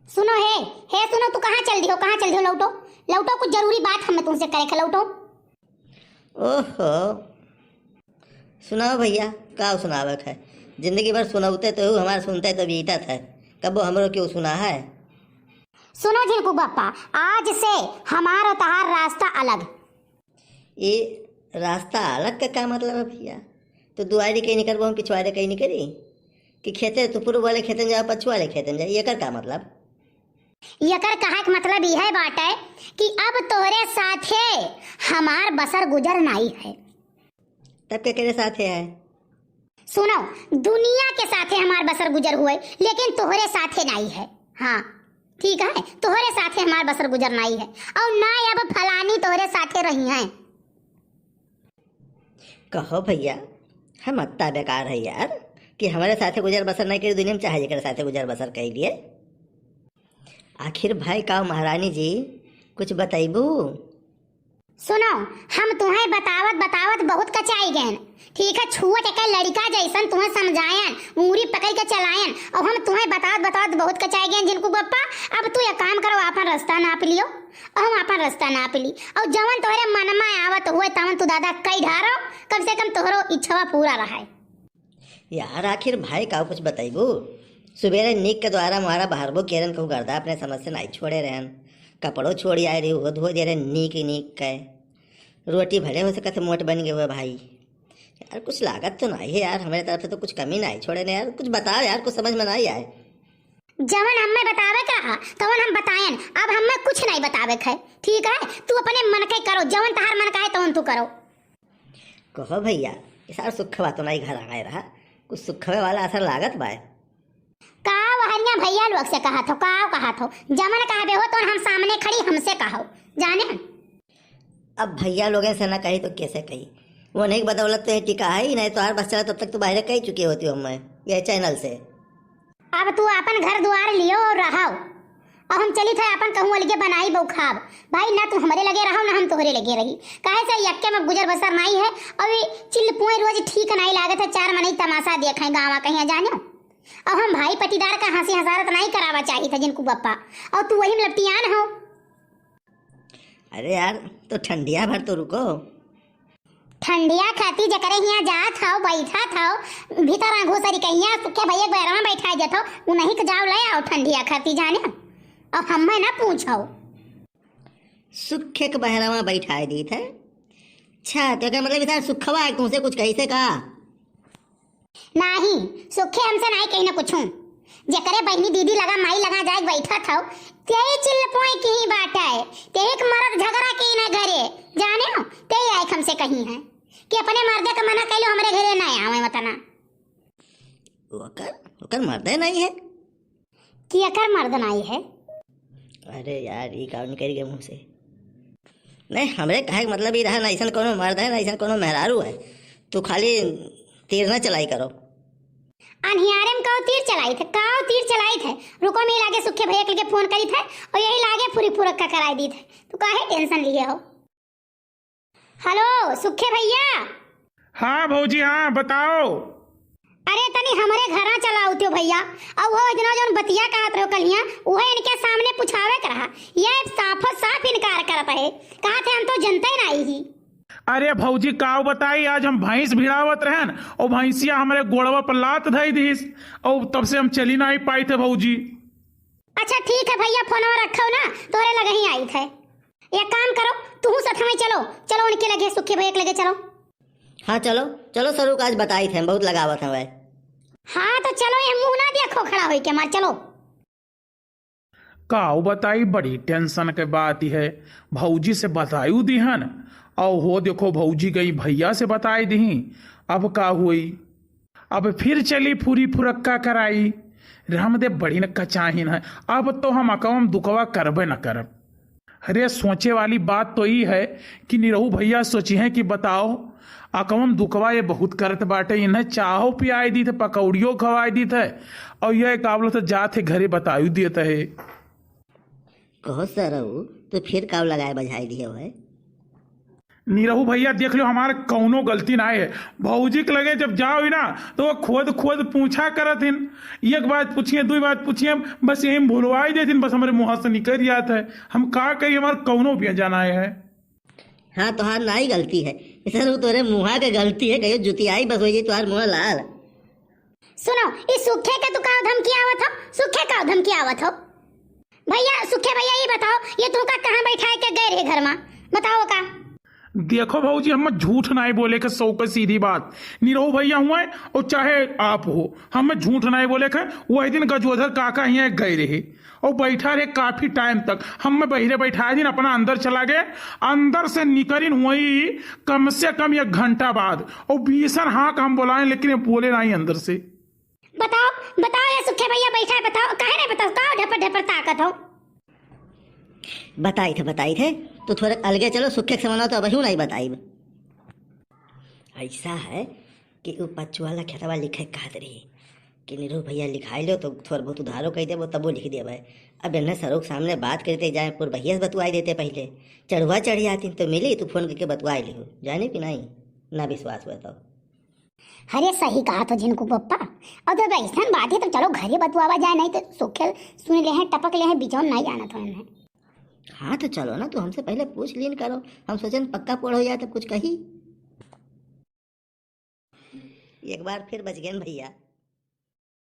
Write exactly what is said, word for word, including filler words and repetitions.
सुनो हे, हे सुनो, तू कहाँ चल दिहो, कहाँ चल दिहो? लौटो, लौटो, कुछ जरूरी बात हमें तुमसे करे के, लौटो। ओहो, सुनाओ भैया, का सुनावे के है? जिंदगी भर सुनौते तो हूँ, हमार सुनते तो बीतत है, कबो हमरो क्यों सुना है? सुनो झिनकू बप्पा, आज से हमार और तहार रास्ता अलग। ये रास्ता अलग का का मतलब है भैया? तो दुआरे कहीं निकलबो, हम पिछुआरे कहीं निकली? कि खेते तू पूर्व वाले खेते में जाओ, पछुआ वाले खेते में जाओ, एकर का मतलब? एकर कहे के मतलब यह बाटे कि अब तोहरे साथे हमार बसर गुजर नाई है। तब केकरे साथे है? सुनो, दुनिया के साथे हमार बसर गुजर हुए, लेकिन तोहरे साथे नाई है। हाँ, ठीक है, तोहरे साथे हमार बसर गुजर नाई है, और ना अब फलानी तोहरे साथे रही हैं। कहो भैया, हम अत्ता बेकार है यार कि हमारे साथे गुजर बसर नहीं करी दुनिया में, चाहे जेकरे साथे गुजर बसर कई लिए। आखिर भाई का महारानी जी, कुछ बतैबू? सुनो, हम तुम्हें बतावत बतावत बहुत कचाई गए। ठीक है, छुअट एक लड़का जैसन तुम्हें समझायन, ऊँगरी पकड़ के चलायन, और हम तुम्हें बतावत बतावत बहुत कचाई गए झिनकू बप्पा। अब तू एक काम करो, आपन रास्ता नाप लियो, और हम आपन रास्ता नाप ली, और जवन तोहरे मन में आवत हुए तवन तू दादा कई ढारो, कम से कम तोहरो इच्छवा पूरा रहे। यार, आखिर भाई का कुछ बतैबू? सुबेरे नीक के द्वारा मारा बहरबो केरन कहूँ गर्दा अपने समझ से नाई छोड़े रहन। कपड़ो छोड़ी आए रही, वो धो दे रहे नीक नीक के। रोटी भले हो सकत है मोट बन गए हुए भाई। यार, कुछ लागत तो नाई है यार, हमारे तरफ से तो कुछ कमी नाई छोड़े ने यार, कुछ बताओ यार, कुछ समझ में नाई आए। जवन हमें बतावे के रहा, तवन हम बतायन, अब हमें कुछ नाई बतावे के है, ठीक है? तू अपने मन के करो, जवन तहार मन का है, तवन तू करो। कहो भैया, ये सार सुखवा तो नाई घर आए रहा, कुछ सुखवे वाला असर लागत बा। का वहरिया भैया लोग से कहा थो, का कहा थो, जमन कहबे हो तो हम सामने खड़ी, हमसे कहो, जाने। अब भैया लोगन से ना कही तो कैसे कही, वो नहीं बदौलत तो ये टिका है ही नहीं, तो हर बस चला तब तक तो बाहर कह चुकी होती हूँ मैं ये चैनल से। अब तू आपन घर दुआर लियो और रहो, और हम चली थे आपन कहूँ अलगे बनाई बउखाब। भाई, ना तू हमरे लगे रहो, ना हम तोहरे लगे रही, काहे से यक्के में गुजर बसर नाई है। और ये चिल्लपुए रोज ठीक नाई लागत है, चार मनई तमाशा देखे गाँव कहीं जानो। और हम भाई पटीदार का हंसी हंसारत नाई करावा चाही था झिनकू बप्पा, और तू वही में लपटियान हो। अरे यार, तो ठंडिया भर तो रुको। ठंडिया खाती जकरे हियाँ जात हौ, बैठत हौ, भीतर आंगू सरी कहिया सुखे भैया बैरवा बैठाए देत हौ, उन्हीं के जाओ ले आओ ठंडिया खाती जाने। अब हमें ना पूछो। सुखे के बहरवा बैठाए दीत है। अच्छा, तो क्या मतलब इधर सुखवा है, तुमसे कुछ कही से का? नाही, सुखे हमसे नाही कही ना कुछू। जेकरे बहिनी दीदी लगा माई लगा जाए बैठत हौ, तेई चिल्लपोए की ही बात है, तेई एक मरद झगड़ा की ना घरे, जाने हो, तेई आए हमसे कही है कि अपने मर्दे का मना कैलो हमरे घरे ना आवे वतना। ओकर, ओकर मर्दे नहीं है। कि एकर मर्द नाई है। अरे यार, ई का निकल गया मुंह से। नहीं, हमरे कहे के मतलब ई रहा ना, ऐसन कोनो मर्द है ना, ऐसन कोनो मेहरारू है। तू खाली तीर ना चलाई करो। अनहियारे में काव तीर चलाई थे, काव तीर चलाई थे। रुको, मैं लागे सुखे भैया के फोन करी थे और यही लागे पूरी फुरक्का कराई दी थे। तू काहे टेंशन लिए हो? हेलो सुखे भैया। हाँ भौजी, हाँ बताओ। अरे तनी हमरे घरा चला उतियो भैया, और वो इतना जौन बतिया कहत रहो कलिया, वह इनके सामने पुछावे के रहा। ये साफो साफ इनकार करत है, कहत है हम तो जनते नहीं ही। अरे भौजी काव बताई, आज हम भैंस भिड़ावत रहन और भैंसिया हमरे गोड़वा पर लात धई दिस और तब से हम चली नहीं पाई थे भौजी। अच्छा ठीक है भैया, फोनवा रखो ना, तोरे लगे ही आई थे। एक काम करो, तू साथ में चलो, चलो उनके लगे, सुखी भैया के लगे चलो। हाँ चलो, चलो सरू का आज बताई थे, हम बहुत लगावत हैं भाई। हाँ तो चलो, ये मुंह ना देखो खड़ा होई के मार, चलो। काऊ बताई, बड़ी टेंशन के बात ही है। भौजी से बतायू दिहन, और हो देखो भौजी गई भैया से बताई दी। अब का हुई? अब फिर चली फुरी फुरक्का कराई। रामदेव बड़ी न कचाहिन है, अब तो हम अकवम दुकवा करबे न करब। अरे सोचे वाली बात तो ई है कि निरहू भैया सोची हैं कि बताओ, अकवम दुकवा ये बहुत करत बाटे, इन्हें चाहो पियाई दी थे, पकौड़ियों खवाई दी थे, और ये कावलो तो जात है घरे बतायू दिए थे। कहो सरऊ, तो फिर काव लगाए बजाए दिए है? निरहू भइया, देख लो, हमार कउनो गलती नाहीं है। भउजी के लगे जब जाओ ही ना, तो वो खोद खोद पूछा करत हिन, एक बात पूछिए, दुइ बात पूछिए, बस यही भुलवाई देथिन, बस हमरे मुँहा से निकल जात है। हम का करी, हमार कउनो बेजा नाहीं है। हाँ, तोहार नाहीं गलती है, सर, वो तोरे मुँहा के गलती है, कहियो जुतियाई बस होइ जाई तोहार मुँह लाल। सुनो, ई सुखे के तू का धमकी आवत हो? सुखे का धमकी आवत हो? भइया, सुखे भइया, ई बताओ, ये तू का कहाँ बैठाए के गए रहे घर मा? बताओ का? देखो भउजी, हम झूठ नाहीं बोले के, सौ के सीधी बात। निरहू भइया हुए और चाहे आप हो, हम झूठ नाहीं बोले के। वही दिन गजोधर काका हियाँ गए रहे और बैठा रहे काफी टाइम तक। हम बहिरे बैठाए दिन, अपना अंदर चला गए। अंदर से निकरिन हुई कम से कम एक घंटा बाद, और बीसन हाँक हम बोलाए, लेकिन ये बोले नाहीं अंदर से। बताओ, बताओ ये सुखे भइया बैठा है, बताओ, काहे नाहीं बताओ, का ढपर ढपर ताकत हो? बताइत है, बताइत है, तू थोड़े अलगे चलो, सुखे के समनवा तो अबहियो नाहीं बताइब। ऐसा है कि उ पच्चू वाला खेतवा लिखे कहत रही कि निरहू भइया लिखाई लो तो थोड़ बहुत उधारो कइ देबो, तबो लिख देबे। अब एन्ने सरोक सामने बात करते जाए, पुर भइया से बतुआई देते पहिले। चढ़ुआ चढ़ी आती तो मिली, तू फोन करके बतुआई लिहू, जाने कि नाहीं, ना विश्वास हुआ तो। अरे सही कहा तो झिनकू पप्पा, और जब ऐसन बात है तो चलो घरे बतुआवा जाए, नाहीं तो सुखे सुन ले हैं, टपक ले हैं, बिचौन नाहीं जानत हो इन्हें। हाँ तो चलो ना, तू हमसे पहिले पूछ लीन करो, हम सोचन पक्का पोड़ हो जाए तब कुछ कही। एक बार फिर बच गए भइया।